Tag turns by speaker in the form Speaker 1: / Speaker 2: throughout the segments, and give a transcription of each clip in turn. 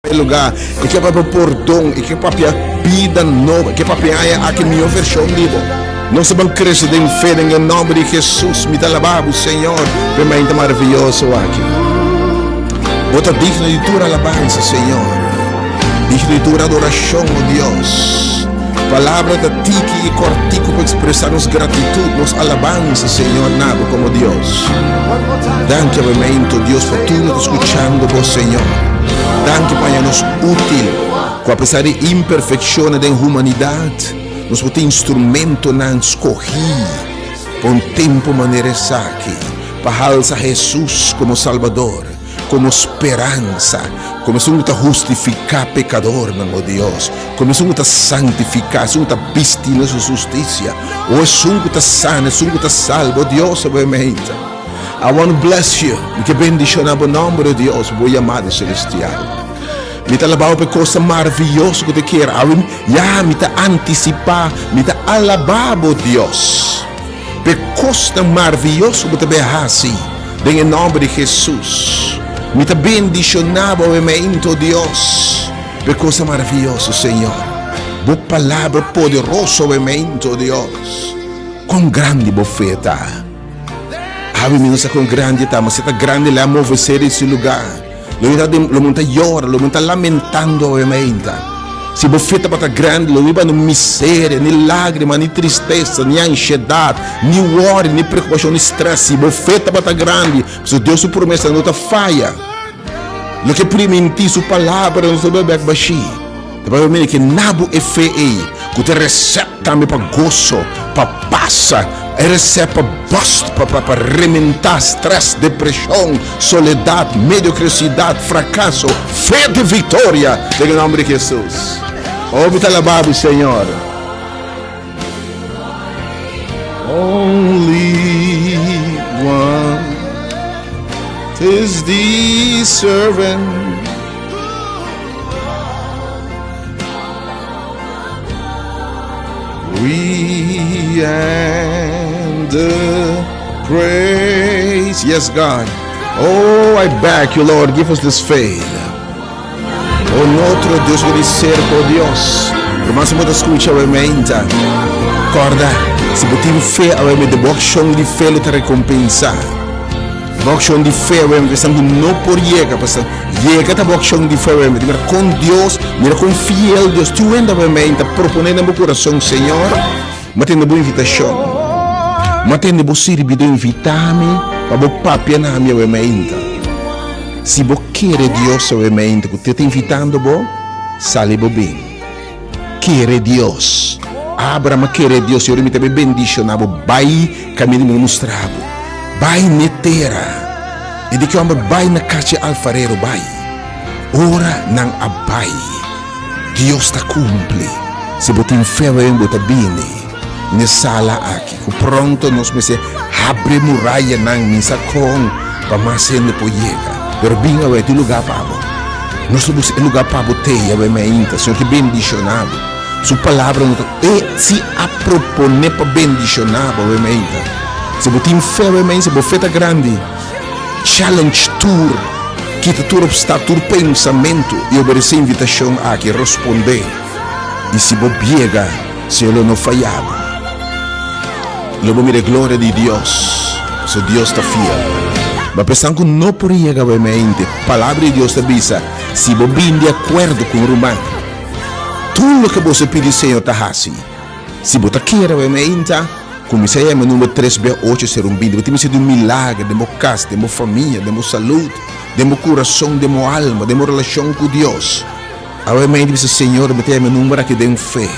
Speaker 1: E lugá, e ke papia pordon, e ke papia bida nobo, e ke papia haña aki mihó vershon di bo. Nos ta ban krese den fe den e nòmber di Hesus. Mi ta alabá bo, Señor, pa e mainta maravioso aki. Bo ta digno di tur alabansa, Señor. Digno di tur adorashon, o Dios. Palabra ta tiki i kòrtiku pa ekspresá nos gratitut, nos alabansa, Señor, na bo komo Dios. Danki awe-mento, Dios, pa tur lo ta skuchando bo, Señor. Danki pa haña nos útil, ku apesar di imperfekshonnan den humanidat, nos por tin instrumentonan skohí pa un tempu manera esaki, pa halsa Hesus komo Salbador, komo speransa, komo esun ku ta hustifiká pekadornan, o Dios, komo esun ku ta santifiká, esun ku ta bisti nos ku hustisia, o esun ku ta sana, esun ku ta salba, o Dios, awe-mento. I want to bless you. Mi ke bendishoná bo nòmber, o Dios, bo yamado selestial. Mi ta alabá bo pa e kosnan maravioso ku ta kier. Awe, ya, mi ta antisipá, mi ta alabá bo, Dios, pa e kosnan maravioso ku bo ta bai hasi den e nòmber di Hesus. Mi ta bendishoná bo awe meinto, o Dios, pa e kosnan maravioso, Señor. Bo palabra poderoso awe meinto, o Dios. Kon grandi bo fe ta! Awe mi no sa kon grandi e ta, ma si e ta grandi lei a movesé di su lugá. Lo mi ta den, lo mi ta yora, lo mi ta lamentando awe mainta. Si bo fe tabata grandi, lo mi ba no miseria, ni lágrima, ni tristesa, ni anshedat, ni wòri, ni preokupashon, ni strès. Si bo fe tabata grandi, pasobra Dios su promesa no ta faya. Loke e primintí, su palabra no ta bai bèk bashí. Ta pabia mira ke na bo e fe ei, ku ta e resèpt tambe pa goso, pa pasa, e resèpt pa bust, pa pa pa rementá strès, depreshon, soledat, mediokresidad, frakaso, fe di viktoria den e nòmber di Hesus. Oh, mi ta alabá bo, Señor. Only one is deserving. We and the praise. Yes, God. Oh, I beg you, Lord, give us this faith. Oh, otro Dios que cerca, oh Dios. Hermano, si bo escucha, obviamente. Corda, si bo tin fe, obviamente, bo acción di fe lo te recompensa. Bo accion di fe awe esnan ku no por yega pasa yega ta bo accion di fe awe mira kon Dios mira kon fiel Dios tin wenda awe mei ta propone den bo kurason Señor mi a tende bo invitashon mi a tende bo sirbidó invita mi pa bo papia na mi awe meinta si bo kere Dios awe meinta ku te ta invitando bo sali bo bin kere Dios Abraham a kere Dios i ora mi ta bai bendishona bo bai Kaminda mi lo mustra bo. Bai n'e tera. E di ki homber bai na kas dje alfarero bai. Ora nan a bai, Dios ta kumpli. Si bo tin fe awe bo ta bini n'e sala aki ku pronto nos mester habri murayanan misa kon pa mas hende por yega. Pero bin awe tin luga pa bo. Nos lo buska e luga pa bo tei awe mainta. Señor ke bendishona bo. Su palabra no ta e si a propone pa bendiciona bo awe-meinta. Si bo tin fe awe-meinta, si bo fe ta grandi, challenge tur, kita tur obstáculo, tur pensamento y obedece invitacion aki, responde. Y si bo biega, Señor lo no faya bo. Lo bo mira e gloria di Dios, pasobra Dios ta fiel. Ma pa esnan cu no por yega awe-meinta, palabra di Dios ta bisa, si bo bini di acuerdo cu un ruman, Tur loke boso pidi Señor ta hasi. Si bo ta kere wei meinta, kuminsá yama e number tres bia ocho ser un bindi. Bo tin mester di un milager den bo kas, den bo famia, den bo salud, den bo kurason, den bo alma, den bo relashon ku Dios. Awe meinta bisa, Señor, mi ta yama e number aki den fe.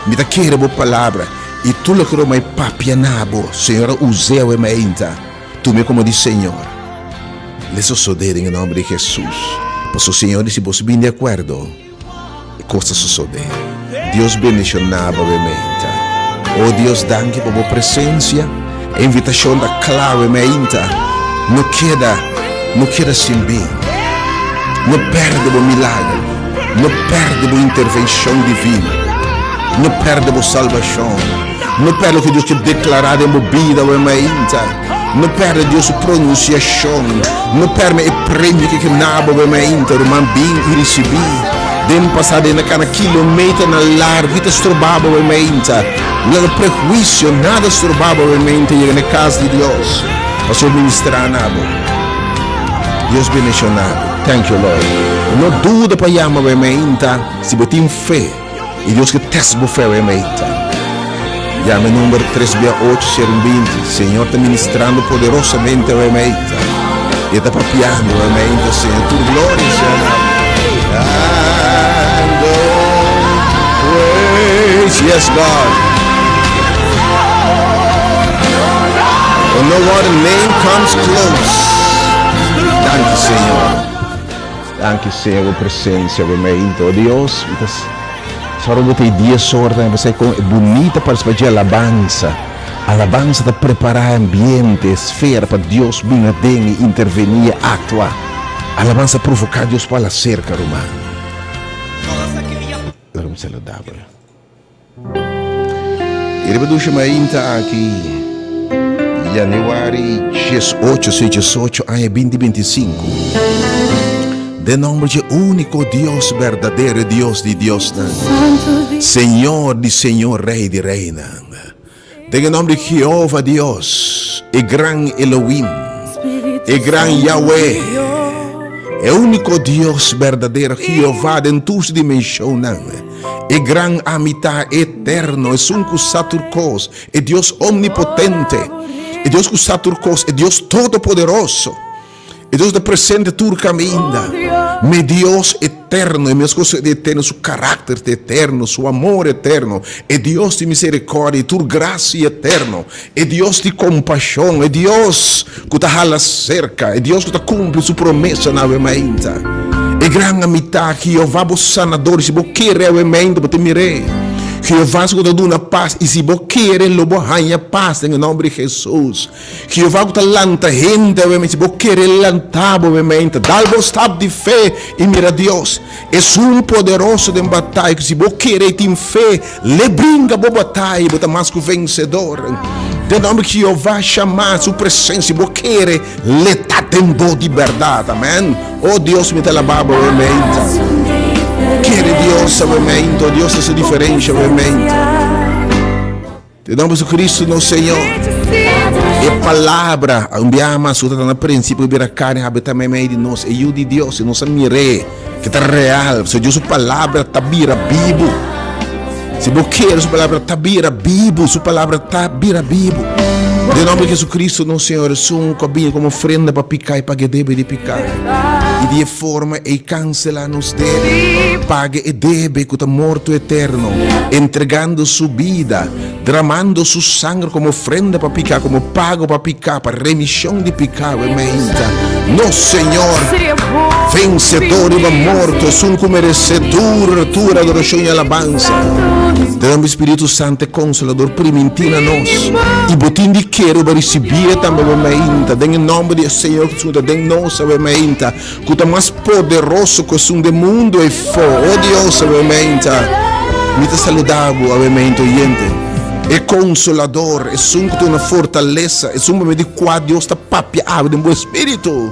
Speaker 1: Mi ta kere bo palabra i tur loke lo mai papia na bo, Señor a us'é awe meinta. Tum'é komo di Señor. Le sosodé den e nòmber di Hesus. Pasobra Señor di si boso bin di akuerdo, e kos ta sosodé. Dios bendishoná bo meinta. O Dios danki pa bo presensia. E invitashon ta kla we meinta. No keda, no keda sin bin. No pèrdè bo milager. No pèrdè bo intervenshon divino. No pèrdè bo salbashon. No pèrdè loke Dios ke deklará den bo bida we meinta. No perde Dios su pronunciacion. No perde e premio cu ke nabo be mainta, ruman bin y ricibi. Den pasado den cana kilometernan largo y ta strobabo be mainta. No laga prehuicio, nada strobabo be mainta yega na e cas di Dios. Pasobra ministra nabo. Dios bendiciona bo. Thank you Lord. No duda pa yama be mainta si bo tin fe. Y Dios ke test bo fe be mainta. Yama e number 3 bia 8 0 20. Señor ta ministrando poderosamente be mainta. Y e ta papiando be mainta Señor. Tur gloria sea na bo. And all praise. Yes God. Oh, no other name comes close. Danki Señor. Danki Señor bo presencia bo meinte. Oh Dios, mi ta soro bo ta e dies ora tambe pasai con e bunita participa dje alabanza. Alabanza ta prepara e ambiente, e esfera pa Dios bin aden y interveni y actua. Alabanza provoca Dios pa al acerca, ruman. Laga mi saluda bo. E riba dushi mainta aki, januari 18, sí, 18, aña 2025. Den nomber dje único Dios berdadero, e Dios di diosnan, Señor di señor, Rey di reynan. Den e nomber di Jehová Dios, e gran Elohim, e gran Yahweh, e único Dios berdadero, Jehová den tur su dimensionnan, e gran Amita eterno, esun ku sa tur kos, e Dios omnipotente, e Dios ku sa tur kos, e Dios todopoderoso. E Dios ta presente tur caminda. Mi Dios eterno, e mescos di eterno, su carácter ta eterno, su amor eterno. E Dios di misericordia y tur gracia eterno. E Dios di compasion, e Dios cu ta hala cerca, e Dios cu ta cumpli su promesa na awe mainta. E gran amita, Jehová bo sanador, y si bo kere awe mainta, bo ta mir'é. Jehová su cu ta duna paz, y si bo kere, lo bo haña paz den e nomber di Jesus. Jehová ku ta lanta hende awe si bo kere lanta bo awe mente, dal bo stap di fe i mira Dios. Esun poderoso den bataya ku si bo kere i tin fe, le bringa bo bataya i bo ta mas ku vensedor. Den nòmber di Jehová shama su presensia, si bo kere, le ta den bo di bèrdat. Amèn. O Dios, mi ta alabá bo awe mente. Kere Dios awe mente, o Dios ta hasi diferensha awe mente. Den nomber di Jesucristo nos Señor. E palabra, un biaha mas, ku ta na prinsipio bira karni, habita meimei di nos, e Yu di Dios, i nos a mir'é, ke ta real. Pasobra Dios su palabra ta bira bibu. Si bo kere, su palabra ta bira bibu, su palabra ta bira bibu. Den nomber di Jesucristo nos Señor, esun ku a bini komo ofrenda pa piká i paga e debe di piká, i di e forma ei kanselá nos debe, paga e debe ku ta morto eterno, entregando su bida, dramando su sanger komo ofrenda pa piká, komo pago pa piká, pa remishon di piká, we meinta. Nos Señor, vensedor riba morto, esun ku meresé tur, tur adorashon i alabansa. Den nomber di Spiritu Santo, e Konsolador, primintí na nos, i bo tin di kere bo risibié tambe, we meinta, den e nomber di e Señor Jesús, ta den nos, we meinta. Ku ta mas poderoso ku esun den mundu ei fo. O Dios, awe meinta, mi ta saluda bo, awe meinta oyente. E Konsolador, esun ku ta duna fortalesa, esun pa medio di kua Dios ta papia awe den bo espíritu.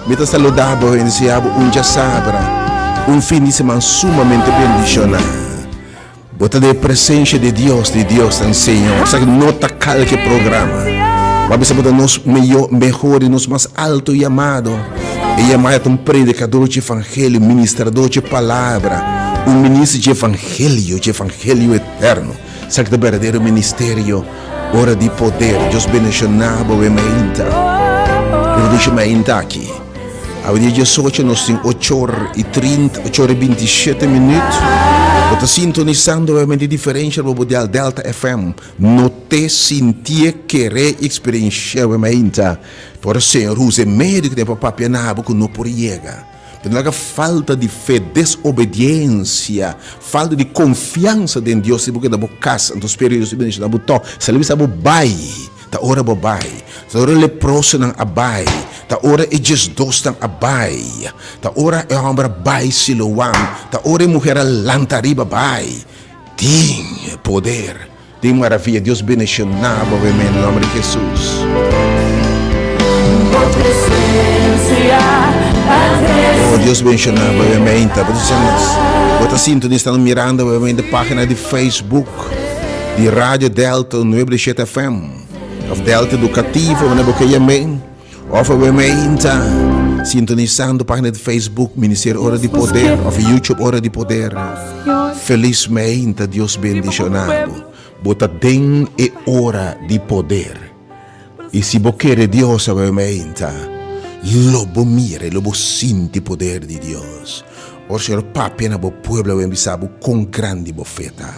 Speaker 1: Mi ta saluda bo i desea bo un djasabra, un fin di siman sumamente bendishoná. Bo ta den e presencia di Dios, di Dios nan Señor. Esaki no ta kalke programa. Bo a bisa bo ta nos meyo, mehor y nos mas alto yamado. E yamada ta un predicador dje evangelio, ministrador dje palabra, un ministro dje evangelio, dje evangelio eterno. Esaki ta berdadero ministerio, ora di poder. Dios bendiciona bo awe mainta. Riba dushi mainta aki. Awe dia diesocho nos tin ocho or i trinta, ocho or i bintishete minüt. Bo ta sintonisando obviamente diferensha riba bo dial Delta FM. No te sintié, keré i eksperenshia awe mainta. Por Señor usa e medio ku tin pa papia na abo ku no por yega. Pero no laga falta di fe, desobediensia, falta di konfiansa den Dios si bo keda bo kas, anto spera Dios ta bendishoná bo tòg. Sali bisa bo bai. Ta ora bo bai. Ta ora leprosonan a bai. Ta ora e djesdosnan a bai. Ta ora e hòmber a bai Siloam. Ta ora e muher a lanta ariba bai. Tin poder. Tin maravia. Dios bendishoná bo awe men nòmber di Hesus. Oh Dios bendiciona bo obviamente. Bo ta bo ta sintonizando mirando obviamente pagina di Facebook di Radio Delta 97 FM of Delta Educativo, wanneer bo ke yam'é. Of obviamente sintonizando pagina di Facebook Ministerio Ora di Poder of YouTube Ora di Poder. Felizmente Dios bendiciona bo. Bo ta den e ora di poder. I si bo kere Dios obviamente, lo bo mira i lo bo sinti poder di Dios. Ora Señor papia na bo pueblo awe bisa bo kon grandi bo fe ta.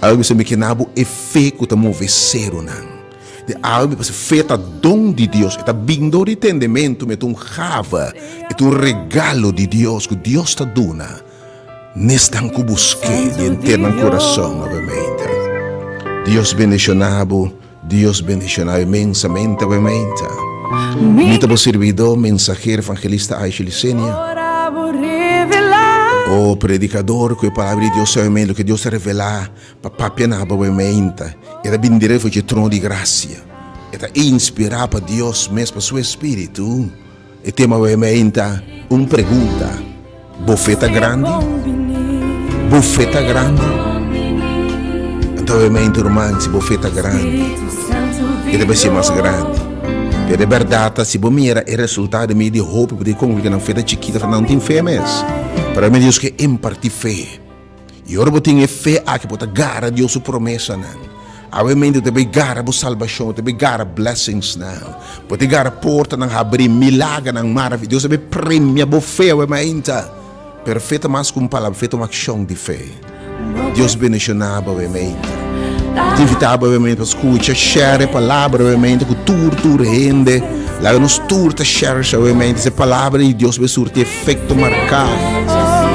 Speaker 1: Awe bisa mi kena bo e fe ku ta move serunan. Di awe mi pasa fe ta don di Dios, e ta bin dor di tendementu, mi e ta un gave, e ta un regalo di Dios ku Dios ta duna. N'esnan ku busk'é di henter nan kurason, obviamente. Dios bendishoná bo, Dios bendishoná bo inmensamente, obviamente. Mi ta bo sirbidó, mensahero, evangelista Aisha Licenia. O predikador ku e palabra di Dios, obviamente, loke Dios a revelá pa papia na bo, obviamente, e ta bini dirèkt for dje trono di grasia. E ta inspirá pa Dios mes, pa su Espíritu. E tema obviamente ta un pregunta, Bo fe ta grandi? Bo fe ta grandi? Anto obviamente ruman, si bo fe ta grandi, e ta bay ser mas grandi. Pero e berdad ta, si bo mira e resultado den medio di hopi, bo ta conclui cu nan fe ta chikito, nan no tin fe mes. Pero obviamente Dios ke imparti fe. I ora bo tin e fe aki, bo ta gara Dios su promesanan. Awemente bo ta bay gara bo salbashon, bo ta bay gara blessingsnan, bo ta gara portanan habrí, milagernan maravi. Dios ta bay premia bo fe awe mainta. Pero fe ta mas ku un palabra, fe ta un akshon di fe. Dios bendishoná bo awe mainta. Mi ta invitá bo awe mainta pa skucha, share e palabra awe mainta ku tur tur hende. Laga nos tur ta share awe mainta e palabra di Dios bay surti efecto marká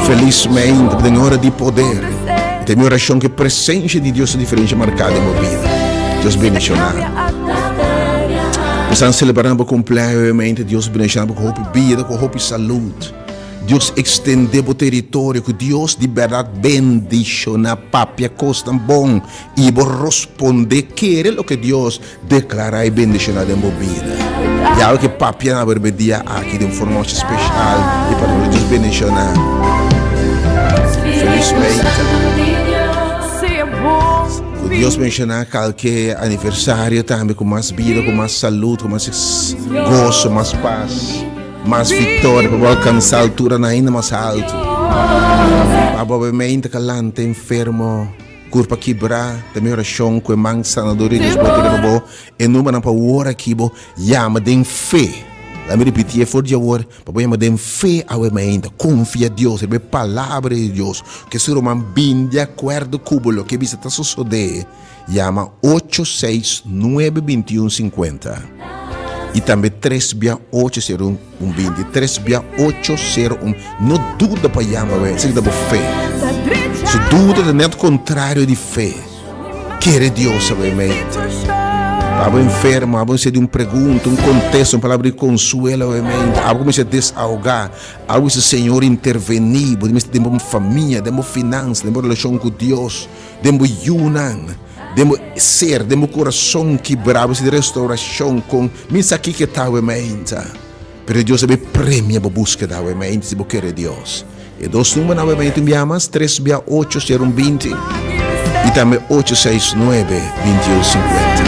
Speaker 1: felismente den ora di poder. I ta mi orashon ku e presensia di Dios ta diferensha marká den bo bida. Dios bendishoná. Bo esnan selebrando bo kumpleaño obviamente Dios bendishoná bo ku hopi bida, ku hopi salud. Dios ekstendé bo teritorio, ku Dios di bèrdat bendishoná, papia kosnan bon i bo rospondé kere loke Dios Deklará i bendishoná den bo bida. Yahweh ke papia na bo riba e dia aki den un forma masha speshal i pa nos Dios bendishoná. Felismente. Ku Dios bendishoná kalke aniversario tambe ku mas bida, ku mas salud, ku mas goso, mas pas, mas viktoria pa bo alkansá alturanan ainda mas altu. Pa bo mente kalanta enfermo. Kurpa kibrá ta mi orashon ku e man sanador di Dios por tene pa bo. E numbernan pa wor aki bo yama den fe. Laat mi ripitié for di awor pa bo yama den fe awe mainta. Konfia Dios riba e palabra di Dios. Ke su ruman bin di akuerdo ku bo loke bisa ta sosodé. Yama ocho seis nuebe bintiun sinkuenta i tambe tres bia ocho sero un. Un 20, 3 bia 8, 0, 1. No duda pa yama we, esaki ta bo fe. Su duda ta net contrario di fe. Kere Dios awe mente. Pa abo enfermo, abo mester di un pregunta, un contesto, un palabra di consuelo awe mente. Abo mester desahoga, abo mester Señor interveni, bo mester den bo famia, den bo finansa, den bo relacion cu Dios, den bo yunan, den bo ser, den bo corazon kibra, bo mester di restauracion con Mi sa kiko ta awe mainta, pero Dios a bay premia bo buskeda awe mainta si bo kere Dios. E dos numbernan awe mainta un bia mas, tres bia ocho sero un binti i tambe ocho seis nuebe binti un sinkuenta.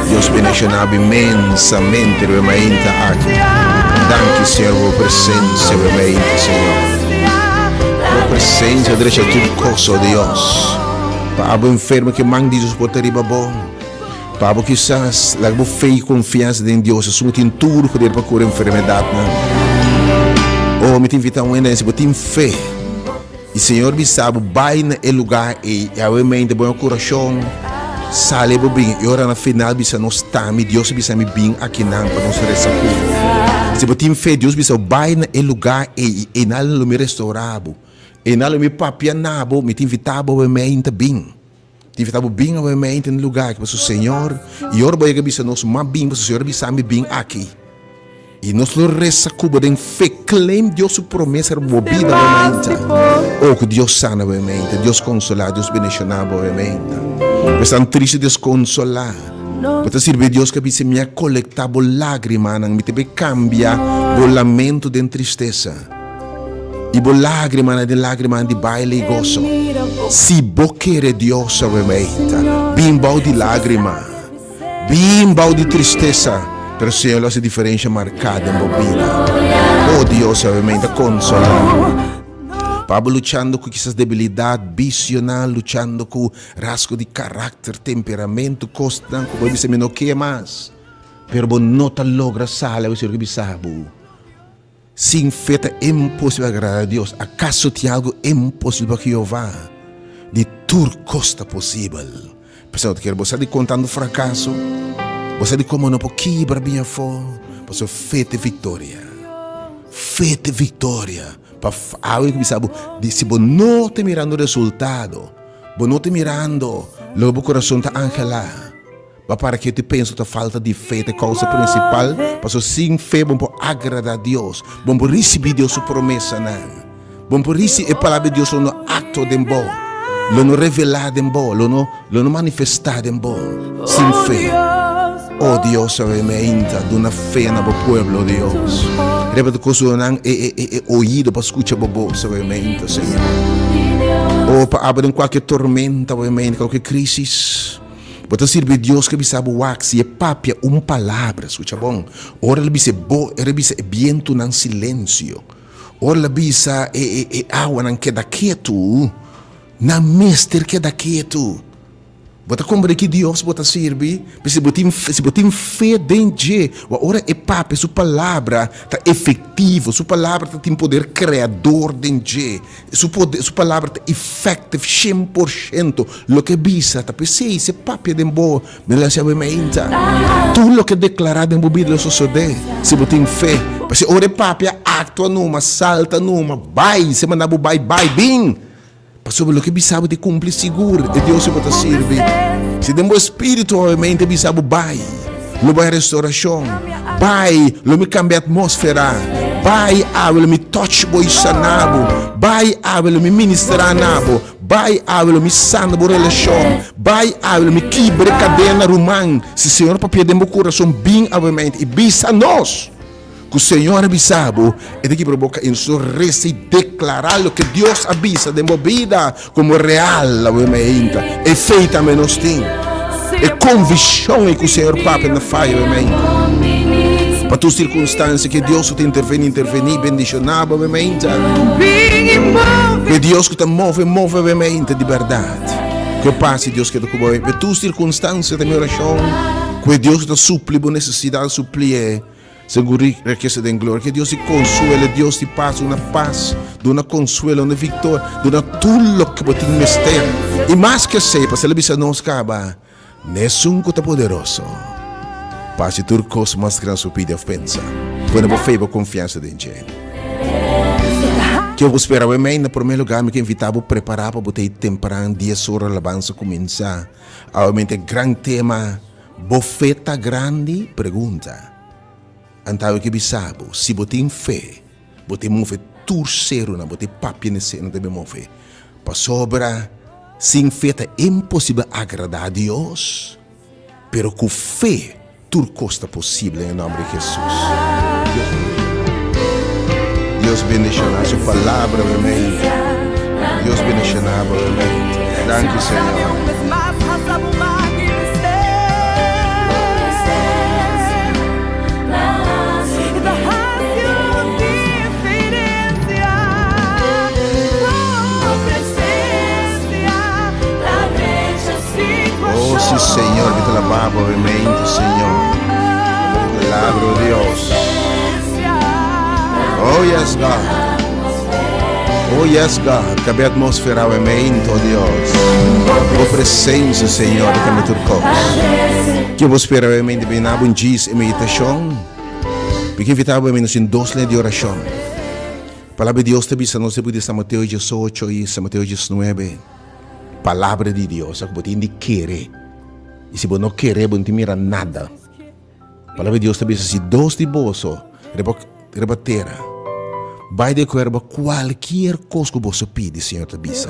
Speaker 1: Dios bendiciona bo inmensamente riba e mainta aki. Danki Señor pa bo presencia awe mainta Señor. Bo presencia drecha tur cos, oh Dios. Pa abo enfermo ke man di Dios por ta riba bo. Pa bo kisas laga bo fe i konfiansa den Dios, esun ku tin tur poder pa kura enfermedatnan. Oh, mi ta invitá un hende si bo tin fe i Señor bisa bo bai na e lugá ei i awe mente bo kurashon sali bo bin i ora na final bisa nos tami Dios a bisa mi bin akinan pa nos resa ku bo. Si bo tin fe Dios bisa bo bai na e lugá ei i einan lo mi restourá bo, einan lo mi papia na bo, mi ta invitá bo awe mente bin. Tin ta bo bin awe mente na lugar aki pasobra Señor y ora bo yega bisa nos ma bin pasobra Señor a bisa mi bin aki y nos lo resa cu bo den fe claim Dios su promesa riba bo bida awe mente oh cu Dios sana awe mente Dios consola Dios bendiciona bo awe mente bo estan triste Dios consola. Bo ta sirbi Dios ku a bisa, Mi a kolektá bo lágrimanan, mi ta bai kambia bo lamento den tristesa i bo lágrimanan den lágrimanan di baile i goso. Si bo kere Dios awe meinta, bin bou di lágrima, bin bou di tristesa, pero Señor lo hasi diferensha marká den bo bida. Oh Dios awe meinta, konsolá. Pa bo luchando ku kisas debilidat, bisionan, luchando ku rasgo di karakter, temperamento, kosnan ku bo a bisa mi no ke mas, pero bo no ta logra sali awe Señor ke bisa bo. Sin fe ta imposibel agrada Dios. Akaso tin algu imposibel pa Jehová? Di tur kos ta posibel. P'esei no ta kere bo sa di kontando frakaso, bo sa di komo no por kibra bin afó, pasobra fe ta e viktoria. Fe ta e viktoria. Pa awe ku bisa bo, di si bo no ta mirando resultado, bo no ta mirando loke bo kurason ta anhelá, Ba para ke ti pensa ta falta di fe ta e kousa prinsipal, pasobra sin fe bo no por agradá Dios, bo no por risibí Dios su promesanan, bo no por risibí e palabra di Dios lo no aktua den bo, lo no revelá den bo, lo no lo no manifestá den bo sin fe. O Dios awe meinta duna fe na bo pueblo, Dios. Riba ta kos duna nan e e e oido pa skucha bo bos awe meinta, Señor. O pa abo den kualke tormenta awe meinta, kualke krisis. Bo ta sirbi Dios ke bisa bo wak si e papia un palabra, skucha bon, ora el bisa e bo, ora el bisa e bientunan silensio, ora el a bisa e e e awanan keda ketu, nan mester keda ketu. Bo ta komprende ki Dios bo ta sirbi? Pues si bo tin si bo tin fe den dje, wak ora e papia su palabra ta efektivo, su palabra ta tin poder kreador den dje. Su poder, su palabra ta effective 100%. Loke bisa ta p'esei, si e papia den bo, mi lo hasi awe meinta. Tur loke declara den bo bida lo sosode, si bo tin fe. P'esei ora e papia, actua numa, salta numa, bai, si e manda bo bai, bai, bin. Pasobra loke bisa bo ta cumpli sigur, e Dios bo ta sirbi. Si den bo espiritu awe meinta bisa bo bai, lo bai restauracion. Bai, lo mi cambia atmosfera. Bai awe, lo mi touch bo y sana bo. Bai awe, lo mi ministra na bo. Bai awe, lo mi sana bo relacion. Bai awe, lo mi kibra e cadena, ruman. Si Señor papia den bo curason, bin awe mente y bisa nos cu Señor a bisa bo, e ta kibra bo ca en su reza y declara loke Dios a bisa den bo bida como real awe meinta. E fe tambe nos tin. E conviccion ei cu Señor papia na faya awe meinta. Pa tur circunstancia que Dios ta interveni, interveni, bendiciona bo awe meinta. Que Dios cu ta move, move awe meinta di berdad. Cu e paz di Dios keda cu bo awe. Pa tur circunstancia ta mi oracion. Cu e Dios cu ta supli bo necesidad, supli e. Segun rikesa den gloria. Ke Dios di konsuelo, e Dios di pas, duna pas, duna konsuelo, duna viktoria, duna tur loke bo tin mester. I mas ke esei, pastor a bisa nos kaba, N'esun ku ta poderoso pa hasi tur kos mas gran su pidi òf pensa. Pone bo fe i bo konfiansa den dje. Ke bo spera? Wè mei, na promé lugá mi ke invitá bo prepará pa bo ta ei tempran, dies ora alabansa kuminsá. Awe e gran tema. Bo fe ta grandi? Pregunta. Anto awe ke bisa bo, si bo tin fe, bo ta move tur serunan, bo ta papia n'e serunan ta bin move. Pasobra sin fe ta imposibel agradá Dios, pero ku fe tur kos ta posibel den e nòmber di Hesus. Dios bendishoná su palabra, amén. Dios bendishoná bo, amén. Danki, Señor. Oh, sí, Señor, mi ta alabá bo, amén, Señor. Bo palabra, oh Dios. Oh, yes, God. Oh, yes, God. Cambia atmósfera, amén, oh Dios. Bo presencia, Señor, cambia tur cos. Que bo spera, amén, de bina un gis e meditación. Mi ke invitá bo, amén, nos tin dos línea di oración. Palabra di Dios ta bisa nos después di San Mateo 18 y San Mateo 19. Palabra di Dios, ku bo tin di kere. I si bo no kere, bo no tin mira nada. Palabra di Dios ta bisa, si dos di boso riba, riba tera bai de acuerdo cualkier kos ku boso pidi, Señor ta bisa,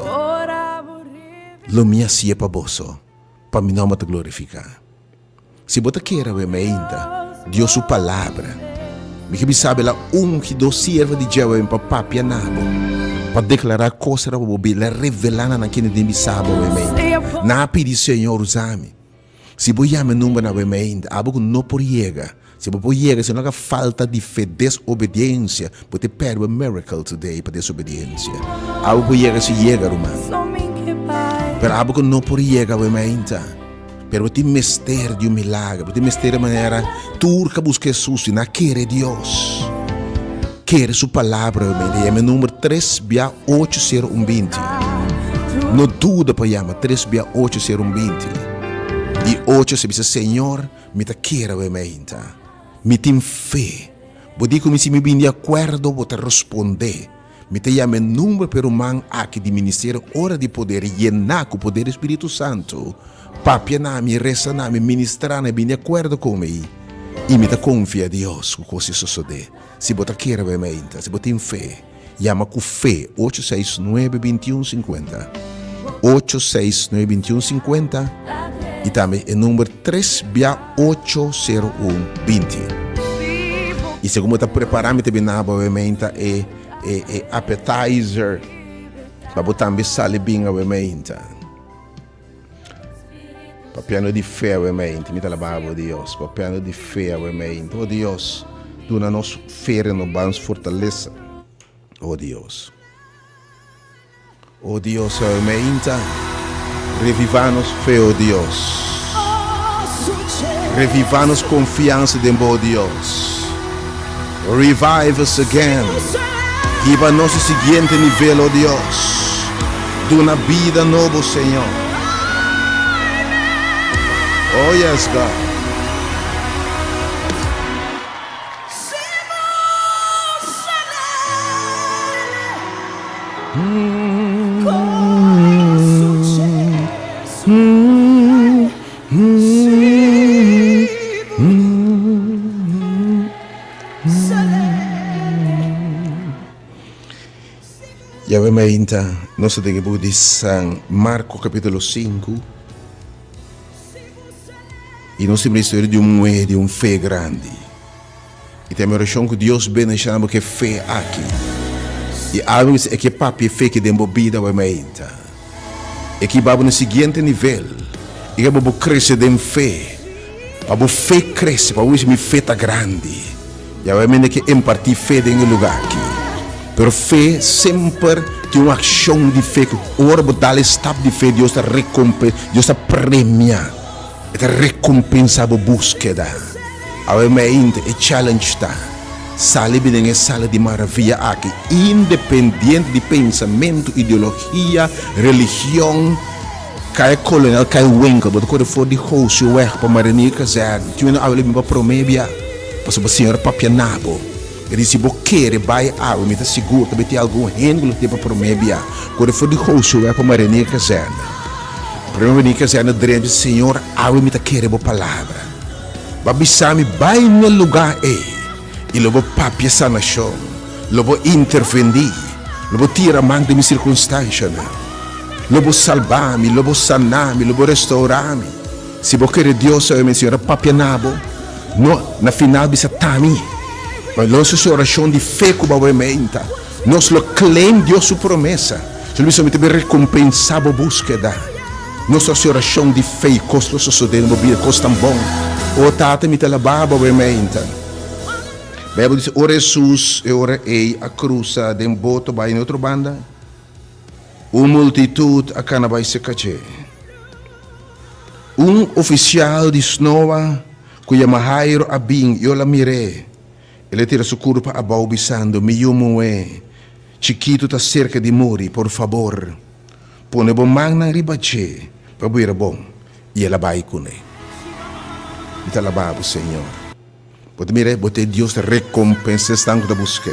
Speaker 1: lo mi hasié pa boso, pa mi nomber ta glorifiká. Si bo ta kere awe meinta Dios su palabra, mi ke bisa bo el a ungi dos siervo di dje awe pa papia na bo, pa deklará kosnan pa bo bida, el a revelá na nan kende den bisa bo awe meinta. Nan a pidi, Señor, usa mi. Si bo yama e number na awe meinta, abo ku no por yega, si bo por yega, si no laga falta di fe, desobediensia, bo ta pèrdè bo miracle today pa desobediensia. Abo por yega si yega, ruman. Pero abo ku no por yega awe meinta. Pero bo tin mester di un milagro, bo tin mester di manera tur ka buska Hesus i na kere Dios. Kere su palabra obviamente. Yama e number tres bia ocho sero un binti. No duda pa yama tres bia ocho sero un binti. I ocho se bisa Señor mi ta kere awe meinta. Mi tin fe. Bo di ku mi si mi bin di akuerdo bo ta responde. Mi ta yama e number pa e ruman aki di ministerio Ora di Poder yená ku poder di Spiritu Santu, papia na mi, resa na mi, ministrá na mi, bini di akuerdo ku mi, i mi ta konfia Dios ku kos i sosodé. Si bo ta kere bai meinta, si bo tin fe, yama ku fe ocho seis nuebe bintiun sinkuenta, ocho seis nuebe bintiun sinkuenta, i tambe e number tres bia ocho sero un binti. I segun bo ta prepará mi ta bin na bo meinta e e e appetizer pa bo tambe sali bin awe meinta. Papiando di fe awe meinta, mi ta alabá bo Dios, papiando di fe awe meinta. O Dios, duna nos fe, renobá nos fortalesa. O Dios. O Dios, awe meinta, revivá nos fe, o Dios. Revivá nos konfiansa den Bo, o Dios. Revive us again. Hiba nos e siguiente nivel, o Dios. Duna bida nobo, Señor. Oh, yes, God. Yahweh mainta, nos ta den e buki di San Marko kapitulo sinku i nos tin historia di un muhé di un fe grandi. I ta mi orashon ku Dios bendishoná bo ku e fe aki. I algu bisa e ke papia e fe ki den bo bida awe mainta. E ke hiba bo na e siguiente nivel. E ke bo krese den fe. Pa bo fe krese, pa bo bisa mi fe ta grandi. I awe mende ke impartí fe den e lugá aki. Pero fe semper tin un akshon di fe ku ora bo dal e stap di fe Dios ta rekompe, Dios ta premia. E ta rekompensa bo búskeda. Awe mainta e challenge ta, sali bin den e sala di maravia aki, independiente di pensamentu, ideologia, religion, Kaya Kolonel, kaya Winkel, bo ta kore for di Gosioweg pa Marinier Kazerne, tin wende awe lo bin pa prome bia, pasobra Señor a papia na bo. E di, si bo kere bai awe, mi ta sigur ta bay tin algun hende ku lo tin pa prome bia. Kore for di Gosioweg pa Marinier Kazerne. Prome Marinier Kazerne drenta, bisa, Señor, awe mi ta kere bo palabra. Bo a bisa mi bai na e lugá ei i lo bo papia sanashon, lo bo intervendí, lo bo tira man den mi sirkunstanshanan, lo bo salba mi, lo bo sana mi, lo bo restourá mi. Si bo kere Dios awe, mi Señor a papia na bo. No, na final bisa ta mi. Ma nos hasi orashon di fe ku bo awe meinta. Nos lo claim Dios su promesa. Su lo bisa mi ta bin rekompensa bo buskeda. Nos lo hasi orashon di fe i kos lo sosode na bo bida, kos tan bon. O Tata, mi ta alabá bo awe meinta. Bijbel dice, ora Hesus e ora ei a krusa den boto bai na otro banda, un multitut a kana bai serka dje. Un ofisial di snoa ku yama Jairo a bin i ol a mir'é, el a tira su kurpa abou bisando, Mi yu muhé chikitu ta serka di muri, por fabor, pone bo mannan riba dje pa bira bon. I el a bai kuné. Mi ta alabá bo, Señor. Bo ta mira, bo ta e Dios ta rekompensá esnan ku ta busk'é.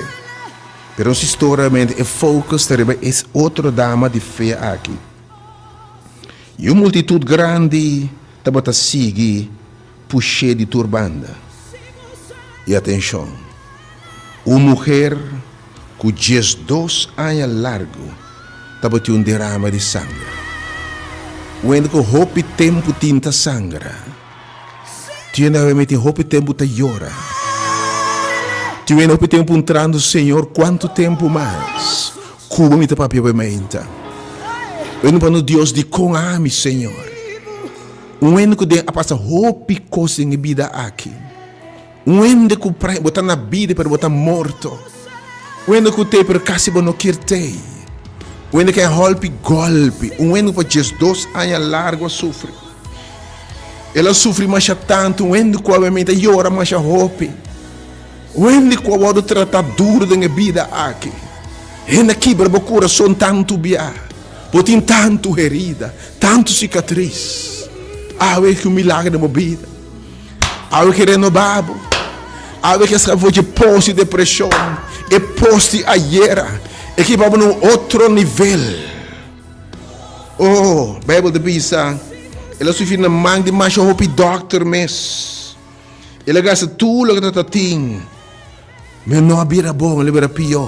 Speaker 1: Pero nos historia realmente e focus ta riba es otro dama di fe aki. I un multitut grandi tabata sigui push'é di tur banda. I atenshon, un muher ku diesdos aña largu tabatin un derama di sanger. Un hende ku hopi tempu tin ta sangra. Tin hende awe tin hopi tempu ta yora. Tin hende hopi tempu puntrando, Señor, kuantu tempu mas ku bo mi ta papia bo e meinta? Un hende pone Dios, dikon ami, Señor? Un hende ku den a pasa hopi kos den e bida aki. Un hende ku pra bo ta na bida pero bo ta morto. Un hende ku tei pero kasi bo no kier tei. Un hende ku a hòlpi gòlpi. Un hende ku pa diesdos aña largu a sufri. El a sufri masha tantu. Un hende ku awe ta yora masha hopi. Un hende ku a wòrdu tratá duru den e bida aki. Hende a kibra bo kurason tantu bia. Bo tin tantu herida, tantu sikatris. Awe ku un milagre den bo bida. Awe ke renobá bo. Awe ke saka for dje pos di depreshon, e pos di ayera. E ke hiba bo na un otro nivel. Oh, Beibel ta bisa, El a sufri na man di masha hopi dòkter mes. El a gasta tur loke ta tatin. Mi no a bira bon, el a bira pió.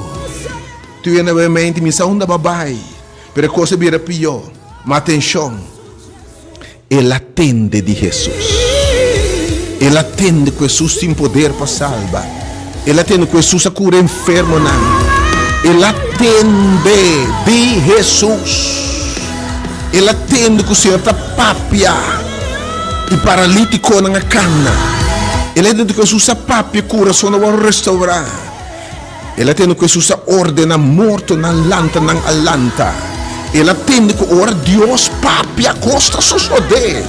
Speaker 1: Tur hende a bai menti, mi sa unda bo a bai, pero e kos a bira pió. Ma atenshon! El a tende di Hesus. El a tende ku Hesus tin poder pa salba. El a tende ku Hesus a kura enfermonan. El a tende di Hesus. El a tende ku Señor ta papia i paralítikonan a kana. El a tende ku Hesus a papia kurasonnan a wòrdu restourá. El a tende ku Hesus a ordená mortonan lanta, nan a lanta. El a tende ku ora Dios papia, kos ta sosodé.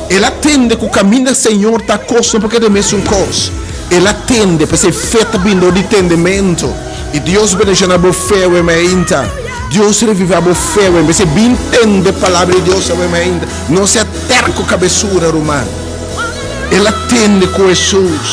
Speaker 1: El a tende ku kaminda Señor ta, kos no por keda e mesun kos. El a tende, p'esei fe ta bini dor di tendementu. I Dios bendishoná bo fe awe mainta. Dios revivá bo fe awe. P'esei bin tende palabra di Dios awe mainta. No sea terko kabesura, ruman. El a tende ku Hesus.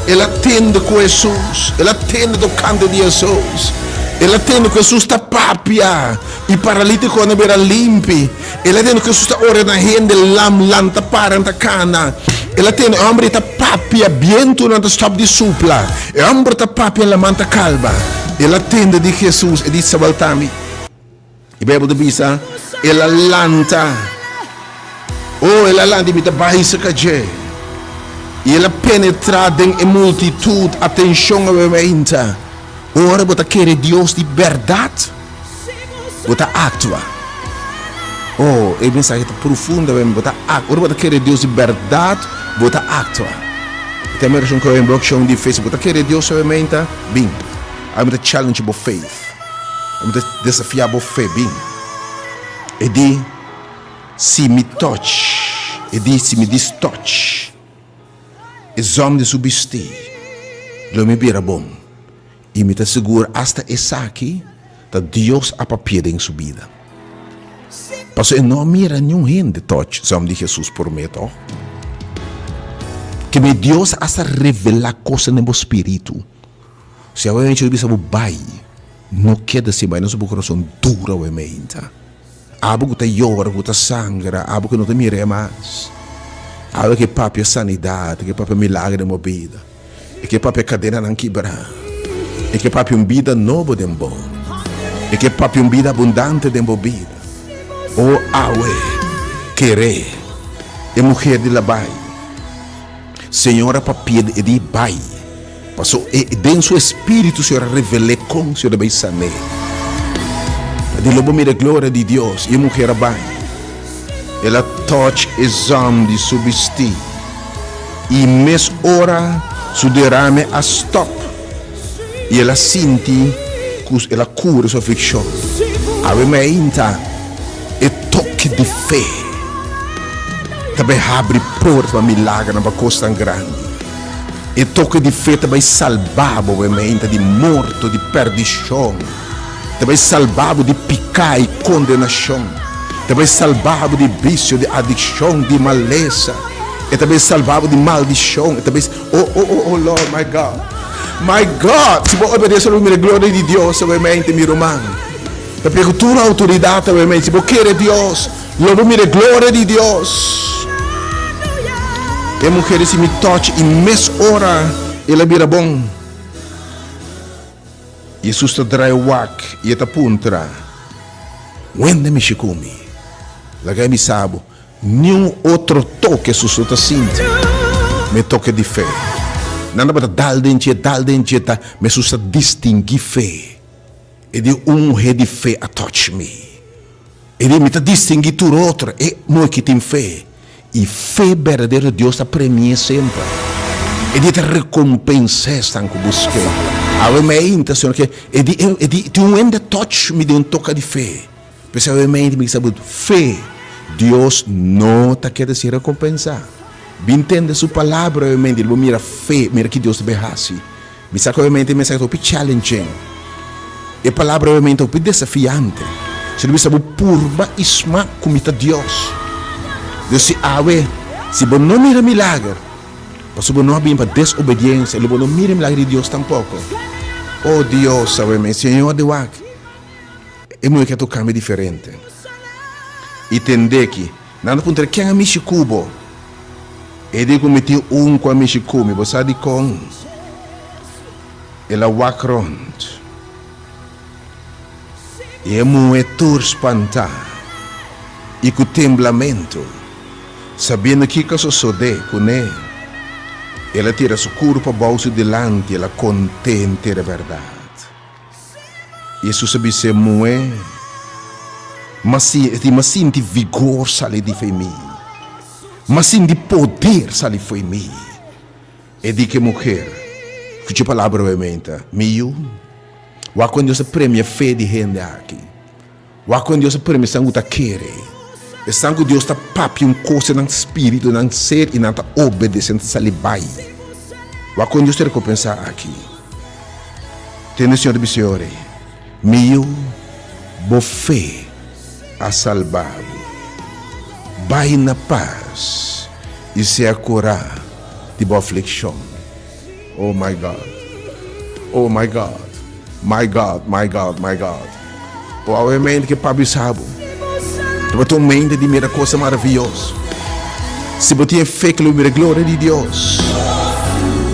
Speaker 1: El a tende ku Hesus. El a tende tokante di Hesus. El a tende ku Hesus ta papia i paralítikonan a bira limpi. El a tende ku Hesus ta ora na hende lam lanta para nan ta kana. El a tende e hòmber ei ta papia, bientunan ta stòp di supla. E hòmber ta papia, laman ta kalma. El a tende di Hesus, e di, Sabalta mi. E Bijbel ta bisa, El a lanta. Oh, el a lanta i mi ta bai serka dje. I el a penetrá den e multitut. Atenshon awe meinta. Ora bo ta kere Dios di bèrdat, bo ta aktua. Oh, e mensahe ta profundo awe. Bo ta aktua. Ora bo ta kere Dios di bèrdat, bo ta aktua. E ta e merason ku awe blog show di fe. Si bo ta kere Dios awe meinta, bin. Awe mi ta challenge bo faith. Mi ta desafiá bo fe, bin. E di, Si mi touch, e di, si mi dis touch e zòm di su bistí, lo mi bira bon. I mi ta sigur asta esaki ta Dios a papia den su bida. Pasobra e no a mira niun hende touch zòm di Hesus promé, tòg? Keme Dios asta revelá kosnan den bo spiritu. Si awe menshi lo bisa bo bai, no keda sin bai, no su bo kurason duru awe meinta. Abo ku ta yora, ku ta sangra, abo ku no ta mira e mas. Awe ke papia sanidat, ke papia milagro den bo bida, e ke papia kadenanan kibrá, e ke papia un bida nobo den bo, e ke papia un bida abundante den bo bida. O awe, kere e muher di labai. Señor a papia e di bai. Paso e den su espíritu Señor a revel'é kon Señor a bai san'é. Pa di lo bo mira e gloria di Dios. I e muher a bai. El a touch e zòm di su bistí. I mes ora su derame a stòp. I el a sinti ku el a kura su aflikshon. Awe mainta e toke di fe ta bai habri porta pa milagernan, pa kosnan grandi. E toke di fe ta bai salba bo mainta di morto, di perdishon. Ta bai salba bo di piká i kondenashon. Ta bai salba bo di bisio, di adikshon, di malesa. E ta bai salba bo di maldishon. E ta bai. Oh, oh, oh, oh, Lord, my God. My God! Si bo obedece lo mira gloria di Dios awe mente, mi ruman. Ta pia ku tur outoridat awe mente. Si bo kere Dios, lo bo mira gloria di Dios. E muher disi mi touch i mes ora el a bira bon. Jesus ta drai wak i e ta puntra, Wende mishi ku mi? Laga e bisa bo. Niun otro toke Hesus no ta sinti, ma e toke di fe. Nan tabata dal den dje, dal den dje, ta, ma Hesus ta distingui fe. E di, Un muhé di fe a touch mi. E di, Mi ta distingui tur otro, e muhé ki tin fe. I fe berdadero Dios ta premi'é semper. E di, E ta rekompens'é esnan ku busk'é. Awe meinta, Señor, ke e di, e di, tin un hende a touch mi den un toka di fe. P'esei mi sa bo fe, Dios no ta keda sin rekompensá. Bin tende su palabra obviamente, lo bo mira fe, mira ki Dios ta bay hasi. Mi sa ku obviamente e mensahe ta hopi challenging. E palabra obviamente ta hopi desafiante. Si lo bisa bo purba i smak ku mi ta Dios. Dios si awe, si bo no mira milager, pasobra bo no a bin pa desobediensia, lo bo no mira e milager di Dios tampoko. Oh Dios, awe, Señor di wak. E muhé ke a toká mi diferente. I tendé ki nan ta puntra ken a mishi ku bo. E di ku mi tin un ku a mishi ku mi. Bo sa dikon? El a wak rònt. I e muhé tur spantá i ku temblamentu, sabiendo kiko a sosodé kuné, el a tira su kurpa bou su dilanti, el a kont'é henter e bèrdat. Hesus a bis'é, Muhé, m'a sinti, m'a sinti vigor sali di fo'i mi, m'a sinti poder sali fo'i mi. E di ku e muher, Skucha e palabra obviamente, Mi yu, wak kon Dios a premia fe di hende aki, wak kon Dios a premia esnan ku ta kere, esnan ku Dios ta papia un kos den nan spiritu, den nan ser, i nan ta obedesé, nan ta sali bai. Wak kon Dios ta rekompensá aki. Tende Señor ta bisa yori, Mi yu, bo fe a salba bo. Bai na pas i sea kurá di bo aflikshon. Oh my God! Oh my God! My God, my God, my God! Oh, awe mente ke pa bisa bo. Tabata un mente di mira cosa maravilloso. Si bo tin e fe ke lo mira gloria di Dios.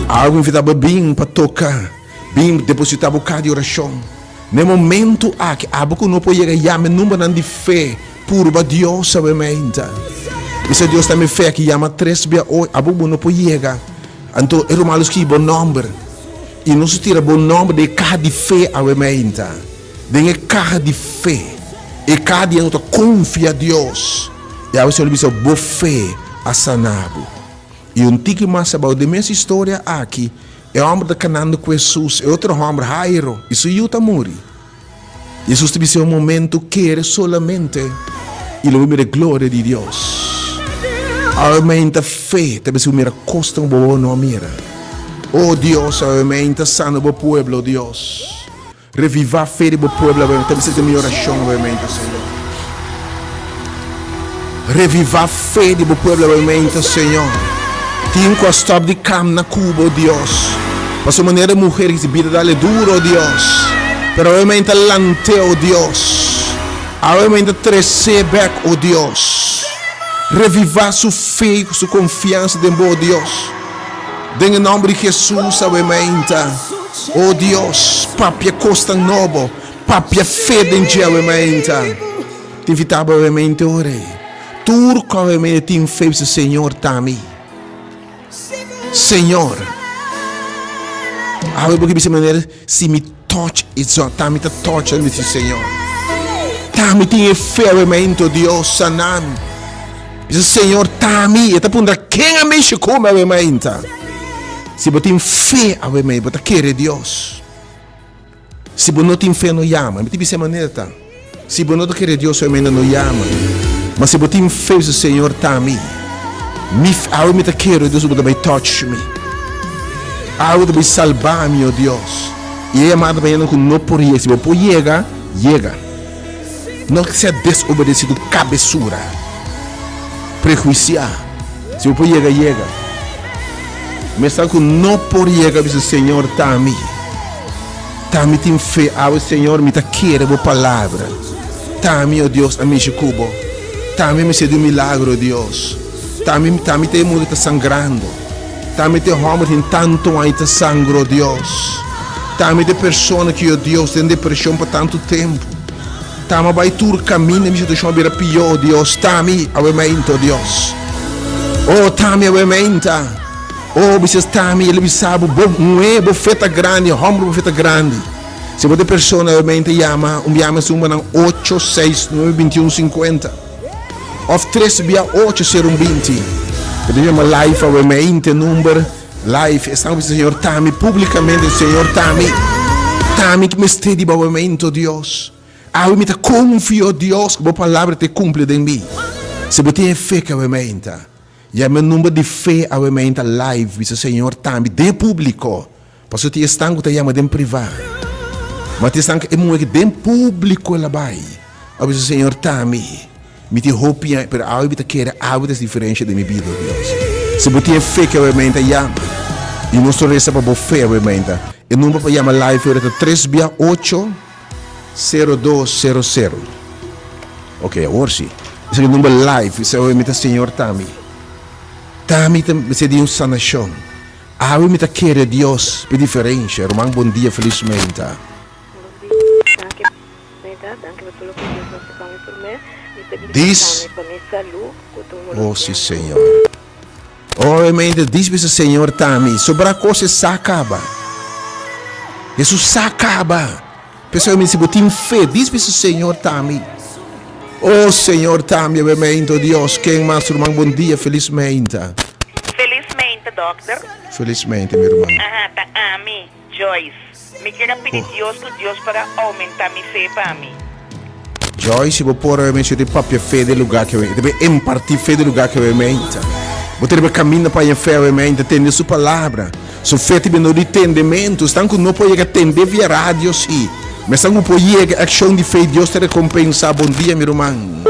Speaker 1: Algo invita bo bin pa toca, bin deposita bo ka di oracion. Na e momento aki, abo ku no por yega yama e numbernan di fe, purba Dios awe mente. Bisa Dios ta mi fe aki yama tres bia oy, abo bo no por yega. Anto e ruman lo skibi bo nomber. I nos tira bo nomber den e kaha di fe awe mainta. Den e kaha di fe. E kaha di no ta konfia Dios. I awe Señor bisa bo fe a sana bo. I un tiki mas abou den mes historia aki, e homber ta kanando ku Hesus, e otro homber, Jairo, i su yu ta muri. Hesus ta bisa e un momento kere solamente i lo bo mira e gloria di Dios. Awe mainta fe ta bisa bo mira kosnan ku bo no a mira. Oh Dios, awe mainta sana bo pueblo, Dios. Reviva fe di bo pueblo awe mainta. Ta bisa ta mi orashon awe mainta, Señor. Reviva fe di bo pueblo awe mainta, Señor. Tin ku a stop di kamna ku bo, Dios. Pasobra manera e muher ki si bida dale duro, Dios. Pero awe mainta lant'é, o Dios. Awe mainta tres'é bek, o Dios. Reviva su fe i su konfiansa den bo, o Dios. Den e nomber di Jesus awe mainta, o Dios, papia kosnan nobo, papia fe den dje awe mainta. Ta invitá bo awemente ora ei. Tur ku awemente tin fe bisa, Señor, ta mi. Señor. Awe bo ke bisa manera, si mi touch e zon, ta mi ta touch mi si Señor. Ta mi tin e fe awemente, oh Dios, sana mi. Bisa, Señor, ta mi. E ta puntra, ken a mishi ku mi awemente? Si bo tin fe awemente, bo ta kere Dios. Si bo no tin fe no yama. Mi ta bisa e manera ta. Si bo no ta kere Dios solamente no yama. Ma si bo tin fe bisa Señor ta mi. Mi awe mi ta kere Dios bo ta bai touch mi. Awe ta bai salba mi o Dios. I e yamada pa hende ku no por yega. Si bo por yega, yega. No sea desobedecido kabesura. Prehuisia. Si bo por yega, yega. Mester ku no por yega bisa Señor ta mi. Ta mi tin fe awe Señor mi ta kere bo palabra. Ta mi o Dios a mishi ku bo. Ta mi mester di un milagro Dios. Ta mi ta mi ta e muher ku ta sangrando. Ta mi ta e homber tin tantu aña ta sangro Dios. Ta mi ta e persona ki o Dios den depresion pa tantu tempu. Tama bai tur kaminda mi situashon a bira pió, Dios. Tami awe meinta, Dios. Oh, tami awe meinta. Oh, bisa tami, el bisa bo, bo muhé, bo fe ta grandi, hòmber bo fe ta grandi. Si bo ta e persona awe meinta yama, un biaha mes numbernan ocho, seis, nuebe, bintiun, sinkuenta. Òf tres bia ocho, sero, un, binti. Bo ta yama live awe meinta e number. Live, esnan ku bisa Señor tami públikamente, Señor tami, tami ki mester di bo awamento, Dios. Awe mi ta konfia, o Dios, ku bo palabra ta kumpli den mi. Si bo tin e fe ku awe meinta, yama e number di fe awe meinta live, bisa Señor tami den públiko, pasobra tin esnan ku ta yama den privá, ma tin esnan ku e muhé den públiko el a bai, a bisa Señor tami. Mi tin hopi aña, pero awe mi ta kere awe ta es diferencia den mi bida, oh Dios. Si bo tin e fe ke awe meinta yama, y nos ta reza pa bo fe awe meinta. E number pa yama live ora ta tres bia ocho, sero dos, sero sero. Ok, awor si. Esaki e number live, esaki awe mi ta Señor ta mi. Ta mi ta mester di un sanacion. Awe mi ta kere Dios pa e diferencia. Ruman bon dia, feliz meinta.
Speaker 2: Bon dia, danki.
Speaker 1: Dis, Oh, si, Señor. Obviamente, dis bisa Señor tami, sobra cos e sa caba. Jesus sa caba. Pesey mi si bo tin fe, dis bisa Señor tami. Oh, Señor tami, obviamente, Dios, ken mas ruman bon dia, feliz meinta.
Speaker 3: Feliz meinta, dokter.
Speaker 1: Feliz meinta, mi ruman.
Speaker 3: Aha, ta ami, Joyce. Mi kier a pidi Dios ku Dios por a oumentá mi fe pa mi.
Speaker 1: Joy, si bo por a menshoná e papia fe den lugá ke e debe impartí fe den lugá ke meinta. Bo ta riba kaminda pa haña fe awe meinta, tende su palabra. Su fe ta bini di tendementu. Esnan ku no por yega tende via radio si, ma esnan ku por yega e akshon di fe Dios ta rekompensá. Bon dia mi ruman.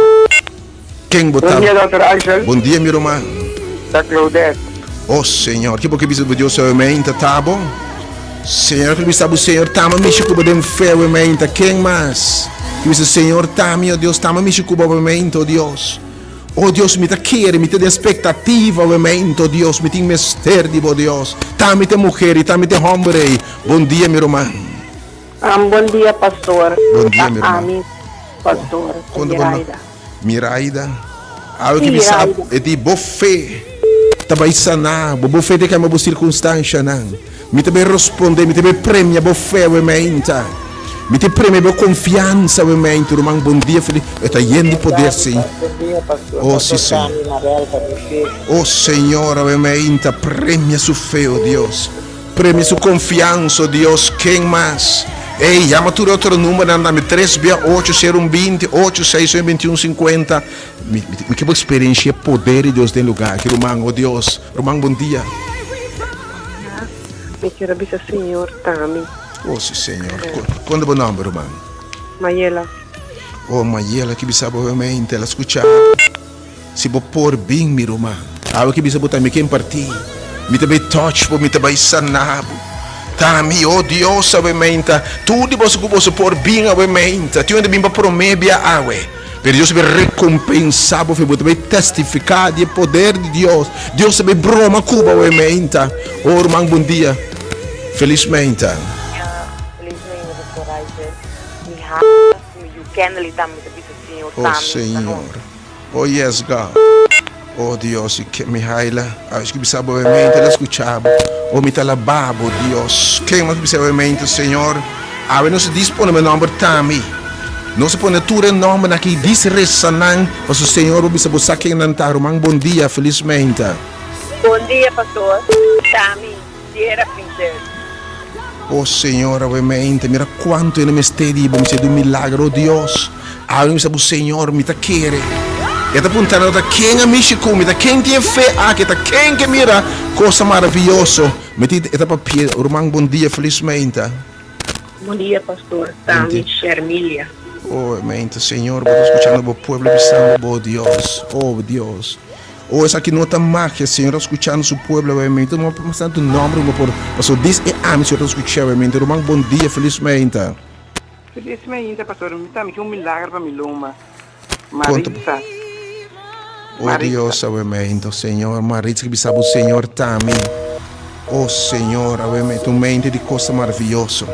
Speaker 1: Ken bo ta?
Speaker 4: Bon dia Dòkter Angel.
Speaker 1: Bon dia mi ruman.
Speaker 4: Ta Claudette.
Speaker 1: Oh Señor, ki bo ke bisa bo Dios awe meinta ta bo? Señor ke bisa bo Señor tama mishi ku bo den fe awe meinta. Ken mas? Ki bisa Señor tami oh Dios tama mishi ku bo awe meinta oh Dios. Oh Dios mi ta kere, mi ta den expectativa awe meinta oh Dios, mi tin mester di bo Dios. Tami ta e muher i tami ta e homber ei. Bon dia mi ruman.
Speaker 2: Bon dia pastor.
Speaker 1: Bon dia mi
Speaker 2: Ta
Speaker 1: ruman.
Speaker 2: ami pastor
Speaker 1: Konta bo no?
Speaker 2: Miraida.
Speaker 1: Miraida, awe ki
Speaker 2: Sí,
Speaker 1: mi sa
Speaker 2: Miraida.
Speaker 1: e di bo fe ta bai sana bo, bo fe ta kambia bo sirkunstanshanan. Mi ta bai responde, mi ta bai premia bo fe awe meinta. Mi ta premia bo konfiansa awe meinta, ruman. Bon dia, feliz. E ta yen di poder, sí.
Speaker 4: Bon dia, pastor.
Speaker 1: Oh, sí,
Speaker 4: Pastor
Speaker 1: Señor.
Speaker 4: Tami Mabel pa mi fe.
Speaker 1: Oh, Señor, awe meinta, premia su fe, oh Dios. Premia su konfiansa, o Dios, ken mas? Ey, yama tur e otro numbernan tambe, tres bia ocho, sero un binti, ocho, seis, ocho, bintiun, sinkuenta. Mi, mi, mi ke bo eksperensia e poder di Dios den lugá aki, ruman. O Dios, ruman, bon dia.
Speaker 2: Mi kier a bisa Señor tami.
Speaker 1: O si, Señor. Kon ta bo nomber, ruman?
Speaker 2: Mayela.
Speaker 1: O, Mayela, ki bisa bo obviamente, el a skucha bo. Si bo por bin, mi ruman. Awe ki bisa bo ta mi ken parti. Mi ta bai touch bo, mi ta bai sana bo. Ta mi, oh Dios, awe meinta. Tur di boso ku boso por bin awe meinta. Tin un ta bin pa prome bia awe. Pero Dios ta bai rekompensa bo fe. Bo ta bai testifiká di e poder di Dios. Dios ta bai broma ku bo awe meinta. Oh ruman, bon dia. Felis meinta.
Speaker 3: Felis meinta, Doctor Ryzer. Mi hasa, mi yu Kendley tambe ta bisa Señor
Speaker 1: Oh
Speaker 3: ta mi.
Speaker 1: Señor. Oh yes God Oh Dios y ke Mihaila a ki bisa bo mente la escucha bo Oh mi ta alaba bo Dios Ken mas bisa bo mente Señor Awe nos a dispone bo nomber tami Nos a pone tur e nombernan aki dis resa nan paso Señor bo bisa bo sa ken nan ta ruman bon dia felizmente.
Speaker 5: Bon dia pastor Tami Sierra Pinters.
Speaker 1: Oh Señor awe mente mira cuanto hende mester di bo mester di un milagro oh Dios awe mi bisa bo Señor mi ta kere e ta puntra no ta ken a mishi cu mi ta ken tin e fe aki ta ken ke mira cosa maraviyoso mi tin e ta papia ruman bon dia feliz meinta.
Speaker 5: Bon dia pastor Tami Shermilia.
Speaker 1: Oh mente Señor bo ta scuchando bo pueblo bisando bo Dios oh Dios. Oh esaki no ta magia, Señor ta scuchando su pueblo awe-mente. No por tanto nombre no por paso dis e ami Señor ta scucha awe-mente. Ruman bon dia, feliz meinta.
Speaker 4: Feliz meinta pastor, mi ta mi ke un milagro pa mi loma.
Speaker 1: Conta
Speaker 4: Maritza.
Speaker 1: Oh
Speaker 4: Maritza.
Speaker 1: Dios awe-mente, oh Señor, Maritza ki bisa bo Señor ta mi. Oh Señor awe-mente, un mente di cosa maravilloso.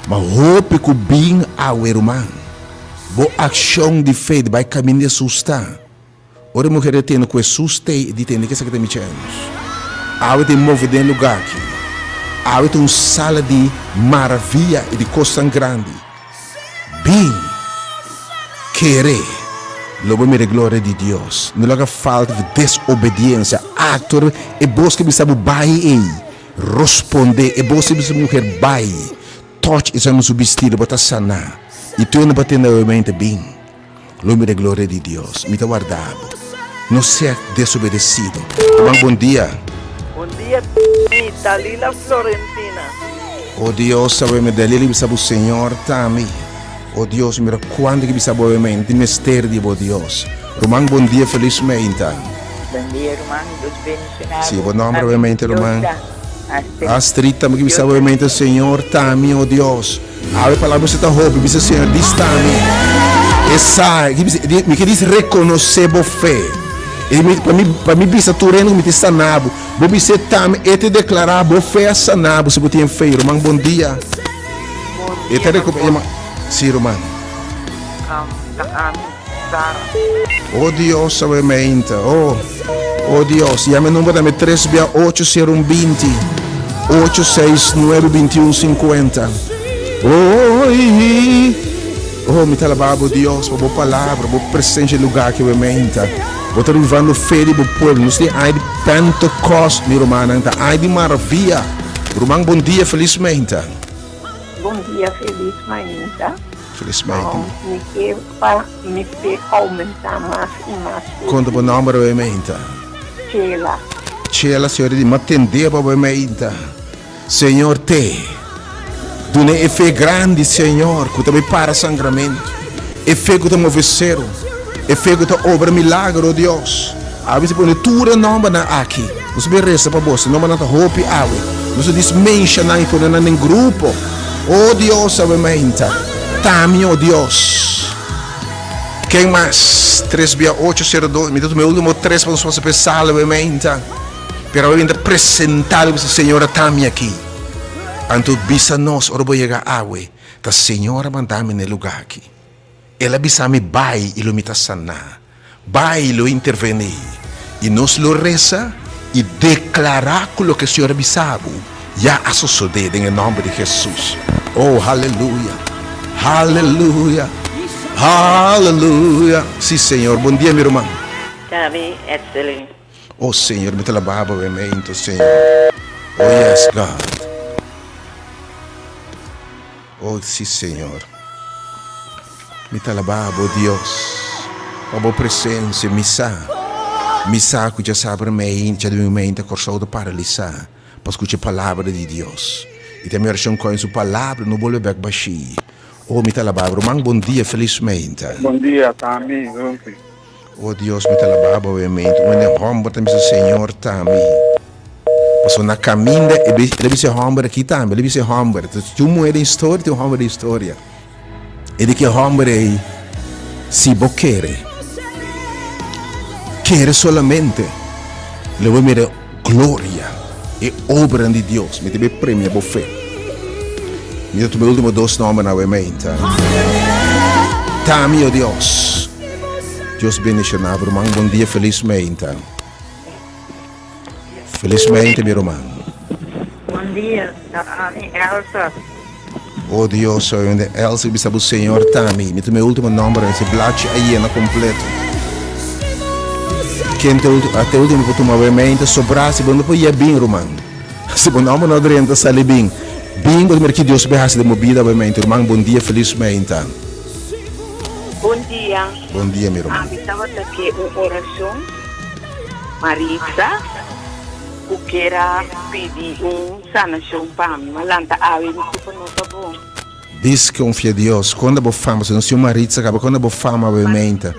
Speaker 1: Ma hopi ku bin awe ruman. Bo akshon di fe di bai kaminda Hesus ta. Ora e muher a tende ku Hesus t'ei, e di tende ke esaki ta mi chèns. Awe ta e move den e lugá aki. Awe ta un sala di maravia i di kosnan grandi. Bin, kere, lo bo mira e gloria di Dios. No laga falta di desobediensia. Akto e bos ke bisa bo bai ei, rospondé. E bos ke bisa muher bai, touch esei su bistido, bo ta saná. I tur hende por tende obviamente bin. Lo mira e gloria di Dios. Mi ta warda bo. No sea desobedecido. Ruman bon dia.
Speaker 5: Bon dia mi Dalila Florentina.
Speaker 1: O Dios sabe mi Dalila bisa bo Señor ta mi. O Dios mira cuanto ki bisa bo mi tin mester di bo Dios. Ruman bon dia feliz meinta.
Speaker 6: Bon dia ruman Dios bendiciona bo.
Speaker 1: Si bo nomber obviamente ruman. Astrid tambe ki bisa obviamente Señor ta mi o Dios. Awe palabra mester ta hopi, bisa Señor, dista mi. E sa, mi ke dis rekonosé bo fe. E mi, pa mi, pa mi bisa tur hende ku mi tin sana bo. Bo bis'é tambe, e te deklará bo fe a sana bo si bo tin fe. Ruman, bon dia.
Speaker 2: Bon
Speaker 1: E ta
Speaker 2: dia,
Speaker 1: reko,
Speaker 2: pastor.
Speaker 1: Si, ruman.
Speaker 2: Um, ta ami, Sara.
Speaker 1: Oh Dios, awe meinta. Oh, oh Dios. Yama e number tambe tres bia ocho sero un binti. Ocho seis nuebe binti un sinkuenta. Oh, oh, mi ta alabá bo Dios pa bo palabra, bo presencia e lugar aki awe meinta. Bo ta rivando fe di bo pueblo. Nos tin aña di Pentecost, mi rumannan. Ta aña di maravia. Ruman, bon dia, felis meinta.
Speaker 2: Bon dia, felis mainta.
Speaker 1: Felis mainta.
Speaker 2: Mi ke pa mi fe aumenta mas i mas.
Speaker 1: Konta bo nomber awe mainta.
Speaker 2: Chela.
Speaker 1: Chela, Señor di, m'atende bo awe mainta. Señor te duna e fe grandi, Señor, ku ta bai para sangramentu, e fe ku ta move seru, e fe ku ta obra milagro, oh Dios. Awe mi ta pone tur e nombernan aki. Nos ta bin resa pa boso. E nombernan ta hopi awe. Nos ta dis mensha nan i pone nan den grupo. Oh Dios, awe mainta. Tami, oh Dios. Ken mas? Tres bia ocho sero dos. Mi ta tuma e ultimo tres pa nos pasa pa e sala awe mainta. Pero awe mi ta presenta bo bisa, Señor a tami aki. Anto bisa nos ora bo yega awe, ta Señor a manda mi na e luga aki. El a bisa mi bai i lo mi ta saná. Bai lo intervení i nos lo resa i deklará ku loke Señor a bisa bo ya a sosodé den e nòmber di Hesus. Oh, haleluya! Haleluya! Haleluya! Sí, Señor. Bon dia, mi ruman.
Speaker 6: Tabi, excelente.
Speaker 1: Oh, Señor, mi ta alabá bo momento, Señor. Oh, yes, God. Oh, sí, Señor. Mi ta alabá bo, Dios, pa bo presencia. Mi sa, mi sa cu djasabra mei, djadumingu mei ta Corsou ta paralisá pa scucha e palabra di Dios. I ta mi oracion cu su palabra no bolbe bek bashí. Oh, mi ta alabá bo. Ruman, bon dia, felis meinta.
Speaker 4: Bon dia, ta mi, Humphrey.
Speaker 1: Oh Dios, mi ta alabá bo awe meinta. Un hende hòmber ta bisa, Señor ta mi. Pasobra na kaminda e el a bisa e hòmber aki tambe, el a bisa e hòmber. Tin un muhé den historia, tin un hòmber den historia. E di ku e hòmber ei, Si bo kere, kere solamente, lo bo mira gloria, e obranan di Dios. Mi ta bai premia bo fe. Mi ta tuma e ultimo dos nòmbernan awe meinta. Ta mi, o Dios. Dios bendiciona bo ruman bon dia feliz meinta. Feliz meinta mi ruman.
Speaker 6: Bon dia ta ami Elsa.
Speaker 1: Oh Dios soy un de Elsa bisa bo Señor tami mi ta mi ultimo nomber ese blachi a yena completo. Ken te ultimo te ultimo por tuma meinta sobra si bo no por ya bin ruman. Si bo nomber no drenta sali bin. Bin bo ta mira ki Dios por hasi den bo bida meinta ruman bon dia feliz meinta.
Speaker 6: Bon dia.
Speaker 1: Bon dia mi ruman.
Speaker 6: Ami tabata ke un orashon Maritza ku kier a pidi un sanashon pa mi. Ma lanta awe mi kupa no ta bon.
Speaker 1: Diskonfia Dios. Konda bo fama si no si un Maritza kaba konda bo fama awe meinta.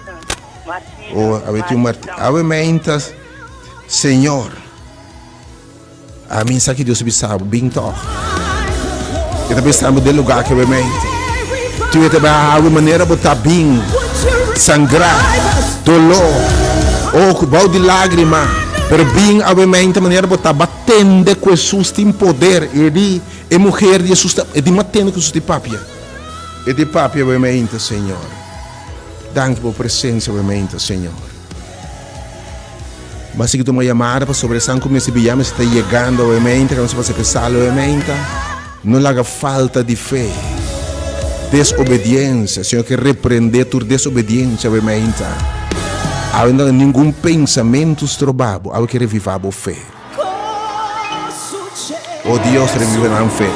Speaker 1: O awe tin un Martina awe meinta Señor. Ami sa ki Dios a bisa bo, bin tòg. E ta bisa bo den lugá ke bo mente. Tu e ta bai hawi manera bo ta bin, sangrá, doló, oh, ku bou di lágrima. Pero bin awe mente manera bo ta, bo a tende ku Hesus tin poder. E di, e muher di Hesus ta, e di, mi a tende ku Hesus di papia. E di papia awe mente, Señor. Danki pa bo presencia bo meinta, Señor. Bo a sigui tuma yamada pasobra esnan ku mester biya mester ta yegando awe meinta, ku nos a pasa pe sala awe meinta. No laga falta di fe, desobediencia, Señor ke reprende tur desobediencia awe meinta. Awe no laga ningun pensamentu stroba bo, awe ke reviva bo fe. O Dios, reviva nan fe.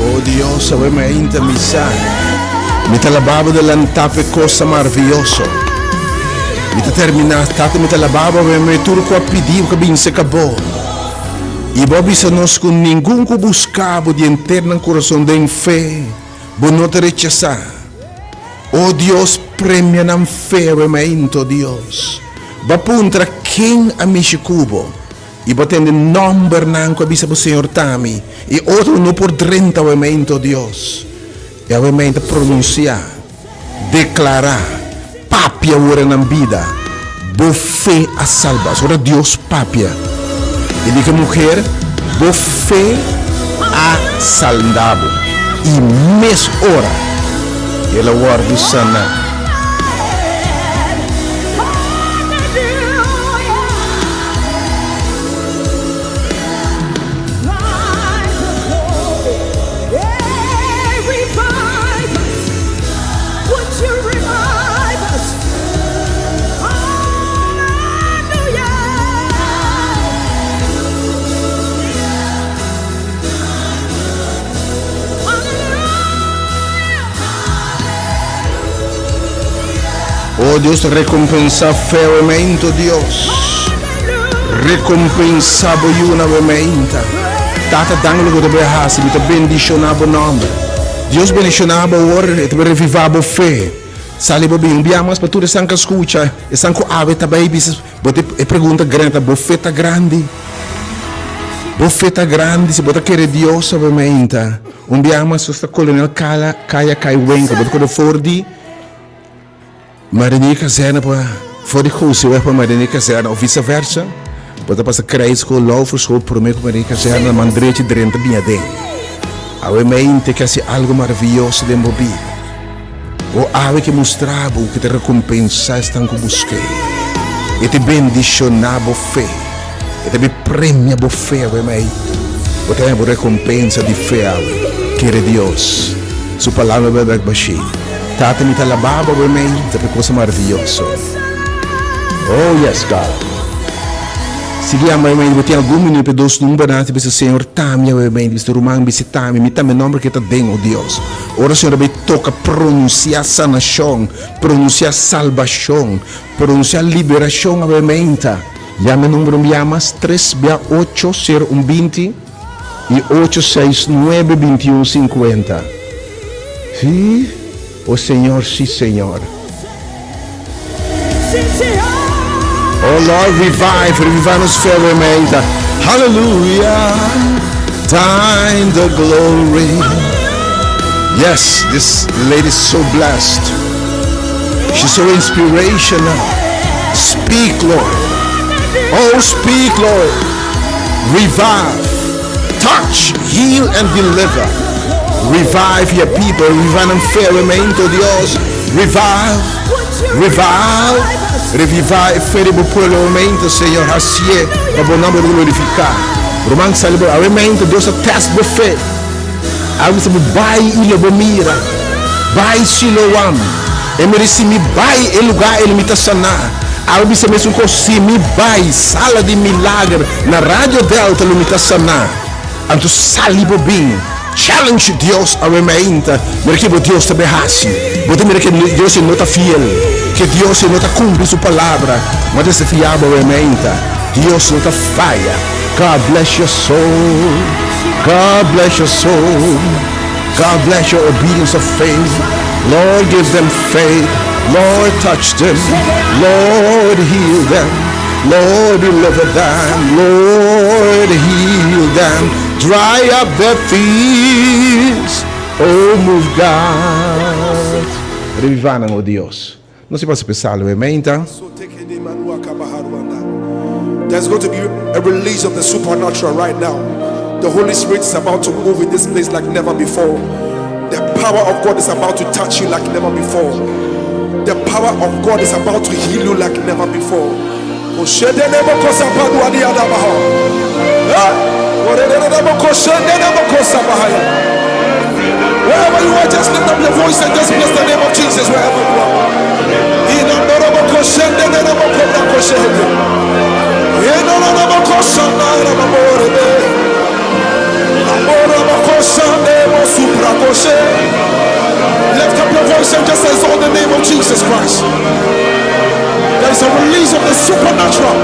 Speaker 1: Oh Dios, awe mainta mi sa. Mi ta alababo delantá p'e cosa maravilloso. Mi ta terminá, Tata, mi ta alababo awe me tur ku a pidi ku a bin serka bo. I bo a bisa nos ku ningun ku buska bo di henter nan kurason den fe, bo no ta rechasá. Oh Dios, premia nan fe awe mainta, oh Dios. Bo a puntra ken a mishi ku bo, i bo a tende nòmbernan ku a bisa bo Señor ta mi, i otro no por drenta awe mainta, oh Dios. I awe mainta pronunsiá, deklará, papia ora nan bida, bo fe a salba. Ora Dios papia, e di ku e muher, Bo fe a salnda bo. I mes ora el a wòrdu saná. Oh Dios, recompensa feamente, Dios. Recompensa bo yuna wemeinta. Tata, dank lo que te hasi, mi ta bendiciona bo nombre. Dios bendiciona bo awor, e te reviva bo fe. Sali bo bin, un mas pa tur esnan ka escucha, esnan ku awe ta bai bisa, bo te e pregunta grandi ta, bo fe ta grandi? Bo fe ta grandi si bo ta kere Dios awe meinta. Un biaha mas nos ta Kolonel Kala Kaya Kai Wenka, bo ta kore for di Marinier Kazerne pa for di Gosieweg pa Marinier Kazerne of vice versa. Bo ta pasa Krijgschool, Lauverschool prome ku Marinier Kazerne na man drechi drenta bin aden. Awe meinta ke hasi algo maraviyoso den bo bida. Bo awe ke mustra bo ku ta rekompensa esnan ku busk'é. E ta bendishoná bo fe. E ta bin premia bo fe awe mei. Bo ta haña bo rekompensa di fe awe. Kere Dios. Su palabra bai bek bashí. Tata mi ta alabá bo awe mei ta p'e kosa maraviyoso. Oh yes God. Sigui ama awe mei bo tin algun minuut p'e dos numbernan si bisa Señor tami awe mei bisa ruman bisa tami mi tambe nomber ke ta den oh Dios. Ora Señor a bai toka pronunsiá sanashon, pronunsiá salbashon, pronunsiá liberashon awe meinta. Yama e number un bia mas, tres bia ocho sero un binti i ocho seis nuebe binti un sinkuenta. Sí, o Señor, sí Señor. Oh Lord, revive, reviva nos fe awe meinta. Hallelujah, thine the glory. Yes, this lady is so blessed. She's so inspirational. Speak, Lord. Oh, speak, Lord. Revive, touch, heal, and deliver. Revive your people. Revive and fermento, Dios. Revive, revive, reviva e fe di bo pueblo momento, Señor. Hacié pa bo nomber glorificar. Roman sali bo, awe momento Dios a test bo fe. Awe bisa bo bai i lo bo mira. Bai Siloam. E mira si mi bai e lugar el mi ta saná. Awe bisa mesun kos si mi bai sala di milager na Radio Delta lo mi ta saná. Anto sali bo bin. Challenge Dios awe mainta. Mira ke bo Dios ta bay hasi. Bo ta mira ke Dios e no ta fiel. Ke Dios e no ta cumpli su palabra. Ma desafia bo awe mainta. Dios no ta faya. God bless your soul. God bless your soul. God bless your obedience of faith. Lord, give them faith. Lord, touch them. Lord, heal them. Lord, deliver them. Lord, heal them. Dry up their tears. Oh, move God. Reviva nan, oh Dios. No si pa salve menta.
Speaker 7: There's going to be a release of the supernatural right now. The Holy Spirit is about to move in this place like never before. The power of God is about to touch you like never before. The power of God is about to heal you like never before. Wherever you are, just lift up your voice and just bless the name of Jesus wherever you are. Lift up your voice and just exalt the name of Jesus Christ. There is a release of the supernatural.